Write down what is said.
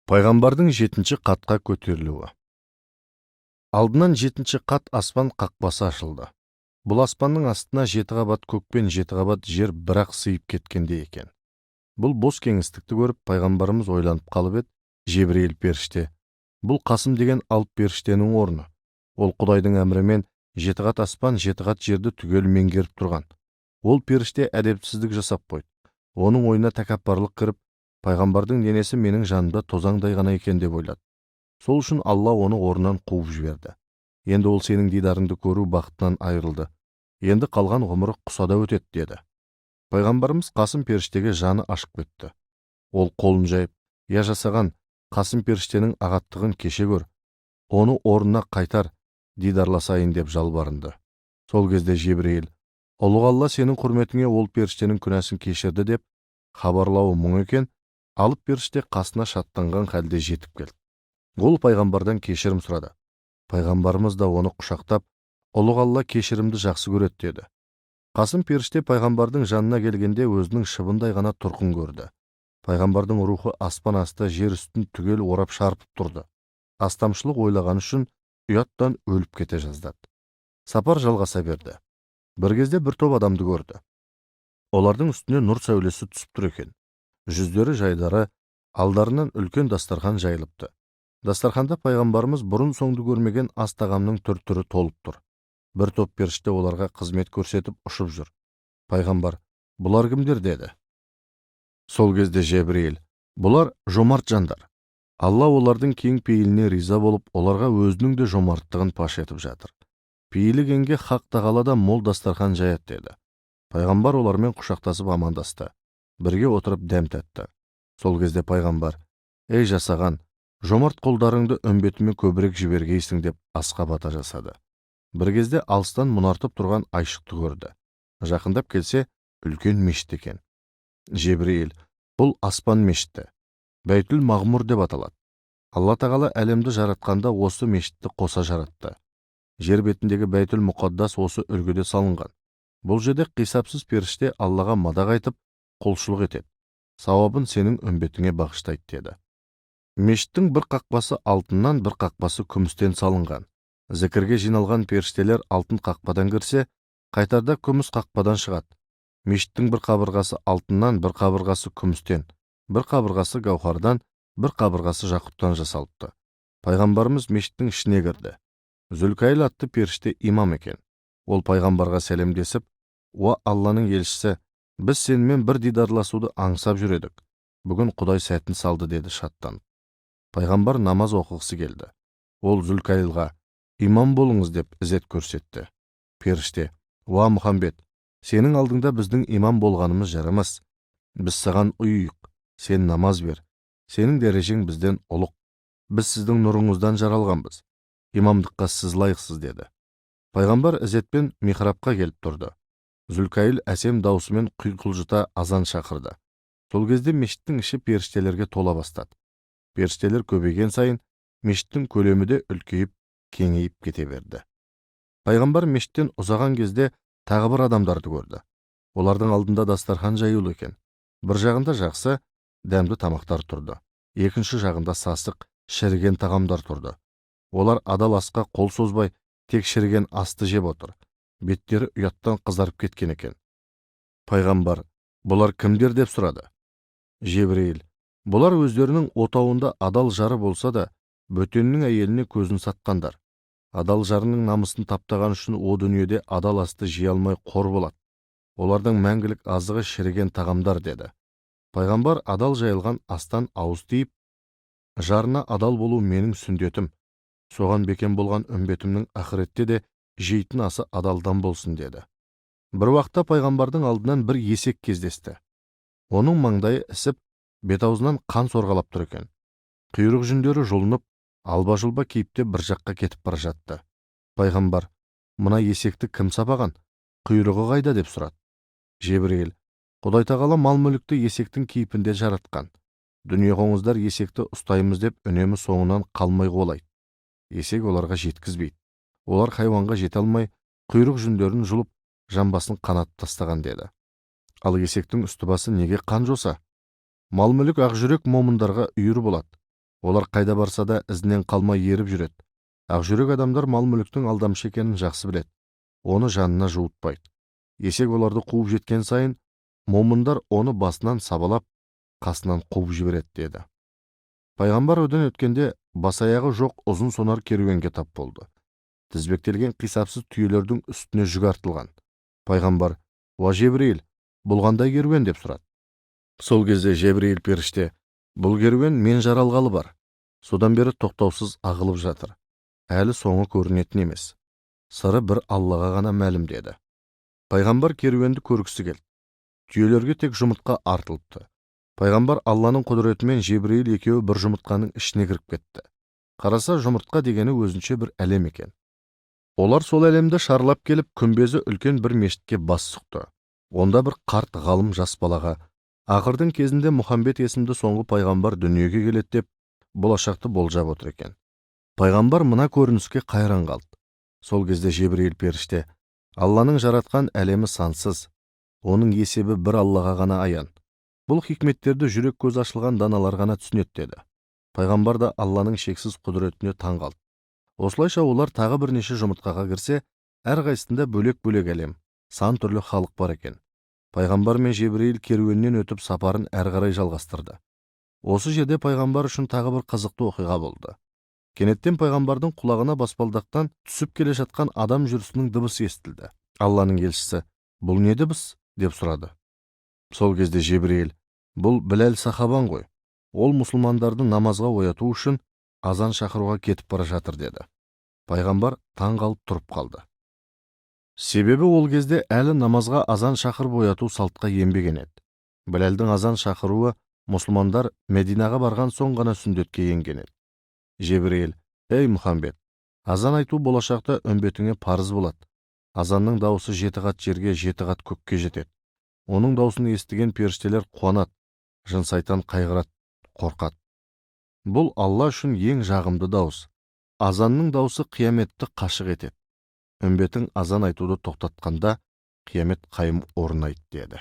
Пайғамбардың жетінші қатқа көтерілуі. Алдынан жетінші қат аспан қақпасы ашылды. Бұл аспанның астына жеті қабат көк пен жеті қабат жер бірақ сыйып кеткендей екен. Бұл бос кеңістікті көріп, пайғамбарымыз ойланып қалып еді, Жебірейіл періште: "Бұл Қасым деген алып періштенің орны. Ол Құдайдың әмірімен жеті қат аспан, жеті қат жерді түгел меңгеріп тұрған. Ол періште әдепсіздік жасап қойды. Оның ойына тәкаппарлық кіріп, пайғамбардың денесі менің жанымда тозаңдай ғана екен деп ойлады. Сол үшін Алла оны орнынан қуып жіберді. Енді ол сенің дидарыңды көру бақытынан айырылды. Енді қалған ғұмыры құсада өтеді", – деді. Пайғамбарымыз Қасым періштеге жаны ашып кетті. Ол қолын жайып: "Я жасаған, Қасым періштенің ағаттығын кеше көр, оны орнына қайтар, дидарласайын", – деп жалбарынды. Сол кезде Жебірейіл: "Ұлық Алла сенің құрметіңе ол періштенің күнәсін кешірді", – деп хабарлауы мұң екен, алып періште қасына шаттанған халде жетіп келді. Ол пайғамбардан кешірім сұрады. Пайғамбарымыз да оны құшақтап: "Ұлық Алла кешірімді жақсы көреді", – деді. Қасым періште пайғамбардың жанына келгенде, өзінің шыбындай ғана тұрқын көрді. Пайғамбардың рухы аспан асты, жер үстін түгел орап шарпып тұрды. Астамшылық ойлағаны үшін ұяттан өліп кете жаздады. Сапар жалғаса берді. Бір кезде бір топ адамды көрді. Олардың үстіне нұр сәулесі түсіп тұр екен. Жүздері жайдары, алдарынан үлкен дастархан жайылыпты. Дастарханда пайғамбарымыз бұрын соңды көрмеген ас тағамның түр-түрі толып тұр. Бір топ періште оларға қызмет көрсетіп, ұшып жүр. Пайғамбар: "Бұлар кімдер?" – деді. Сол кезде Жебірейіл: "Бұлар жомарт жандар. Алла олардың кең пейіліне риза болып, оларға өзінің де жомарттығын паш етіп жатыр. Пейілі кеңге Хақ тағала да мол дастархан жаяды", – деді. Пайғамбар олармен құшақтасып амандасты. Бірге отырып дәм татты. Сол кезде пайғамбар: "Ей жасаған, жомарт қолдарыңды үмбетіме көбірек жібергейсің", – деп асқа бата жасады. Бір кезде алыстан мұнартып тұрған айшықты көрді. Жақындап келсе, үлкен мешіт екен. Жебірейіл: "Бұл аспан мешіті, Бәйтүл Мағмұр деп аталады. Алла тағала әлемді жаратқанда осы мешітті қоса жаратты. Жер бетіндегі Бәйтүл Мұқаддас осы үлгіде салынған. Бұл жерде қисапсыз періште Аллаға мадақ айтып, құлшылық етеді. Сауабын сенің үмбетіңе бағыштайды", – деді. Мешіттің бір қақпасы алтыннан, бір қақпасы күмістен салынған. Зікірге жиналған періштелер алтын қақпадан кірсе, қайтарда күміс қақпадан шығады. Мешіттің бір қабырғасы алтыннан, бір қабырғасы күмістен, бір қабырғасы гауһардан, бір қабырғасы жақұттан жасалыпты. Пайғамбарымыз мешіттің ішіне кірді. Зүлкайыл атты періште имам екен. Ол пайғамбарға сәлемдесіп: "Уа Алланың елшісі, біз сенімен бір дидарласуды аңсап жүр едік. Бүгін Құдай сәтін салды", – деді шаттанып. Пайғамбар намаз оқығысы келді. Ол Зүлкайылға: "Имам болыңыз", – деп ізет көрсетті. Періште: "Уа Мұхаммед, сенің алдыңда біздің имам болғанымыз жарамас. Біз саған ұйиық, сен намаз бер. Сенің дәрежең бізден ұлық. Біз сіздің нұрыңыздан жаралғанбыз. Имамдыққа сіз лайықсыз", – деді. Пайғамбар ізетпен михрабқа келіп тұрды. Зүлкайыл әсем даусымен құйқылжыта азан шақырды. Сол кезде мешіттің іші періштелерге тола бастады. Періштелер көбейген сайын мешіттің көлемі де үлкейіп, кеңейіп кете берді. Пайғамбар мешіттен ұзаған кезде тағы бір адамдарды көрді. Олардың алдында дастархан жаюлы екен. Бір жағында жақсы, дәмді тамақтар тұрды. Екінші жағында сасық, шіріген тағамдар тұрды. Олар адал асқа қол созбай, тек шіріген асты жеп отыр. Беттері ұяттан қызарып кеткен екен. Пайғамбар: "Бұлар кімдер?" – деп сұрады. Жебірейіл: "Бұлар өздерінің отауында адал жары болса да, бөтеннің әйеліне көзін сатқандар. Адал жарының намысын таптаған үшін о дүниеде адал асты жей алмай қор болады. Олардың мәңгілік азығы шіріген тағамдар", – деді. Пайғамбар адал жайылған астан ауыз тиіп: "Жарына адал болу менің сүндетім. Соған бекем болған үмбетімнің ақыретте де жейтін асы адалдан болсын", – деді. Бір уақытта пайғамбардың алдынан бір есек кездесті. Оның маңдайы ісіп, бет аузынан қан сорғалап тұр екен. Құйрық жүндері жұлынып, алба-жұлба кейіпте бір жаққа кетіп бара жатты. Пайғамбар: "Мына есекті кім сабаған? Құйрығы қайда?" – деп сұрады. Жебірейіл: "Құдай тағала мал-мүлікті есектің кейпінде жаратқан. Дүниеқоңыздар есекті ұстаймыз деп үнемі соңынан қалмай қуалайды. Есек оларға жеткізбейді. Олар хайуанға жете алмай, құйрық жүндерін жұлып, жамбасын қанатып тастаған", – деді. Ал есектің үсті басы неге қан жоса? Мал-мүлік ақжүрек момындарға үйір болады. Олар қайда барса да ізінен қалмай еріп жүреді. Ақжүрек адамдар мал-мүліктің алдамшы екенін жақсы біледі. Оны жанына жуытпайды. Есек оларды қуып жеткен сайын, момындар оны басынан сабалап, қасынан қуып жібереді деді. Пайғамбар одан өткенде бас-аяғы жоқ ұзын сонар керуенге тап болды. Тізбектелген қисапсыз түйелердің үстіне жүк артылған. Пайғамбар: "Уа Жебірейіл, бұл қандай керуен?" деп сұрады. Сол кезде Жебірейіл періште: "Бұл керуен мен жаралғалы бар. Содан бері тоқтаусыз ағылып жатыр. Әлі соңы көрінетін емес. Сыры бір Аллаға ғана мәлім" деді. Пайғамбар керуенді көргісі келді. Түйелерге тек жұмыртқа артылыпты. Пайғамбар Алланың құдіретімен Жебірейіл екеуі бір жұмыртқаның ішіне кіріп кетті. Қараса, жұмыртқа дегені өзінше бір әлем екен. Олар сол әлемді шарлап келіп, күмбезі үлкен бір мешітке бас сұқты. Онда бір қарт ғалым жас балаға: "Ақырдың кезінде Мұхаммед есімді соңғы пайғамбар дүниеге келеді" деп болашақты болжап отыр екен. Пайғамбар мына көрініске қайран қалды. Сол кезде Жебірейіл періште: "Алланың жаратқан әлемі сансыз, оның есебі бір Аллаға ғана аян. Бұл хикметтерді жүрек көзі ашылған даналар ғана түсінеді" деді. Пайғамбар да Алланың шексіз құдіретіне таң қалды. Осылайша олар тағы бірнеше жұмыртқаға кірсе, әрқайсысында бөлек-бөлек әлем, сан түрлі халық бар екен. Пайғамбар мен Жебірейіл керуеннен өтіп, сапарын әрі қарай жалғастырды. Осы жерде пайғамбар үшін тағы бір қызықты оқиға болды. Кенеттен пайғамбардың құлағына баспалдақтан түсіп келе жатқан адам жүрісінің дыбысы естілді. Алланың елшісі: "Бұл не дыбыс?" деп сұрады. Сол кезде Жебірейіл: "Бұл Біләл сахабаң ғой. Ол мұсылмандарды намазға ояту үшін азан шақыруға кетіп бара жатыр" деді. Пайғамбар таң қалып тұрып қалды. Себебі ол кезде әлі намазға азан шақырып ояту салтқа енбеген еді. Біләлдің азан шақыруы мұсылмандар Мединаға барған соң ғана сүндетке енген еді. Жебірейіл: "Ей Мұхаммед, азан айту болашақта үмбетіңе парыз болады. Азанның дауысы 7 қат жерге, 7 қат көкке жетеді. Оның даусын естіген періштелер қуанады, жын сайтан қайғырады, қорқады. Бұл Алла үшін ең жағымды дауыс. Азанның дауысы қияметті қашық етеді. Үмбетің азан айтуды тоқтатқанда қиямет қайым орнайды" деді.